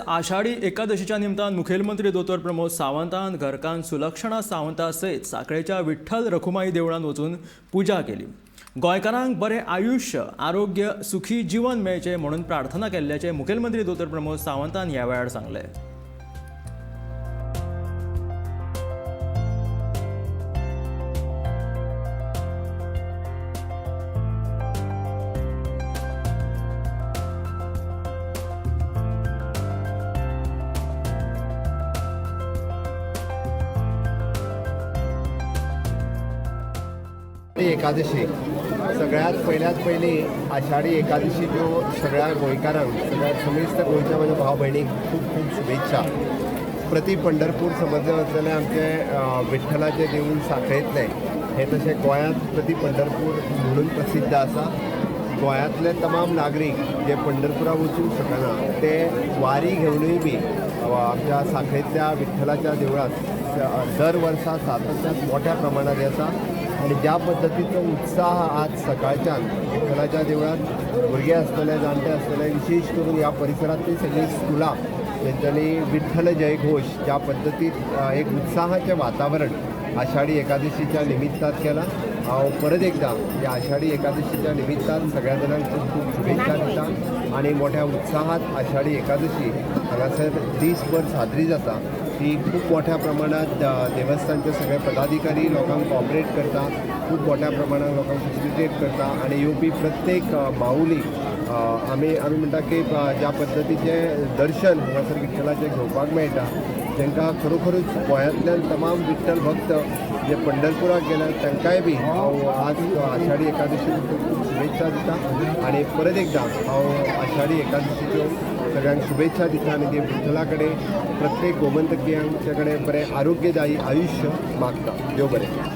आषाढी एकादशीच्या निमतान मुखेलमंत्री दोतोर प्रमोद सावंतान घरकान्न सुलक्षणा सावंता सयत सांखळेच्या विठ्ठल रखुमाई देवळांत वचून पुजा केली. गोंयकारांक बरें आयुश्य, आरोग्य, सुखी जीवन मेळचें म्हणून प्रार्थना केल्ल्याचें मुखेलमंत्री दोतोर प्रमोद सावंतान ह्या वेळार सांगलें. एकादशी सगळ्यात पयल्यात पयली आषाढी एकादशीच्यो सगळ्या गोंयकारांक, सगळ्या समेस्त गोंयच्या म्हज्या भाव भयणीक खूब खूब शुभेच्छा. प्रति पंढरपूर समजलें वतलें आमचें विठ्ठलाचें देवूळ सांखळेंतलें हें तशें गोंयांत प्रति पंढरपूर म्हणून प्रसिद्ध आसा. गोंयांतले तमाम नागरीक जे पंढरपुरा वचूंक शकना ते वारी घेवनूय बी आमच्या सांखळेंतल्या विठ्ठलाच्या देवळांत दर वर्सा सातत्यान मोठ्या प्रमाणात येता आनी ज्या पद्दतीचो उत्साह आज सकाळच्यान विठ्ठलाच्या देवळांत भुरगे आसतले, जाणटे आसतले, विशेष करून ह्या परिसरांतली सगळीं स्कुलां तेंच्यांनी विठ्ठल जयघोश ज्या पद्दतीत एक उत्साहाचें वातावरण आषाढी एकादशीच्या निमित्तान केलां. हांव परत एकदां ह्या आषाढी एकादशीच्या निमित्तान सगळ्या जाणांक खूब खूब शुभेच्छा दिता आनी मोठ्या उत्साहात आषाढी एकादशी हांगासर दीसभर साजरी जाता. ती खूब मोठ्या प्रमाणात देवस्थानचे सगळे पदाधिकारी लोकांक कॉपरेट करता, खूब मोठ्या प्रमाणात लोकांक फेसिलिटेट करता आनी येवपी प्रत्येक माऊली आमी आमी म्हणटा की ज्या पद्दतीचें दर्शन हांगासर विठ्ठलाचें घेवपाक मेळटा तांकां खरोखरूच गोंयांतल्यान तमाम विठ्ठल भक्त जे पंढरपुराक गेल्यात तांकांय बी हांव आज आषाढी एकादशीक खूब खूब शुभेच्छा दिता आनी परत एकदां हांव आषाढी एकादशीच्यो सगळ्यांक शुभेच्छा दिता आनी देव विठ्ठला कडेन प्रत्येक गोमंतकियांच्या कडेन बरें आरोग्यदायी आयुश्य मागता. देव बरें.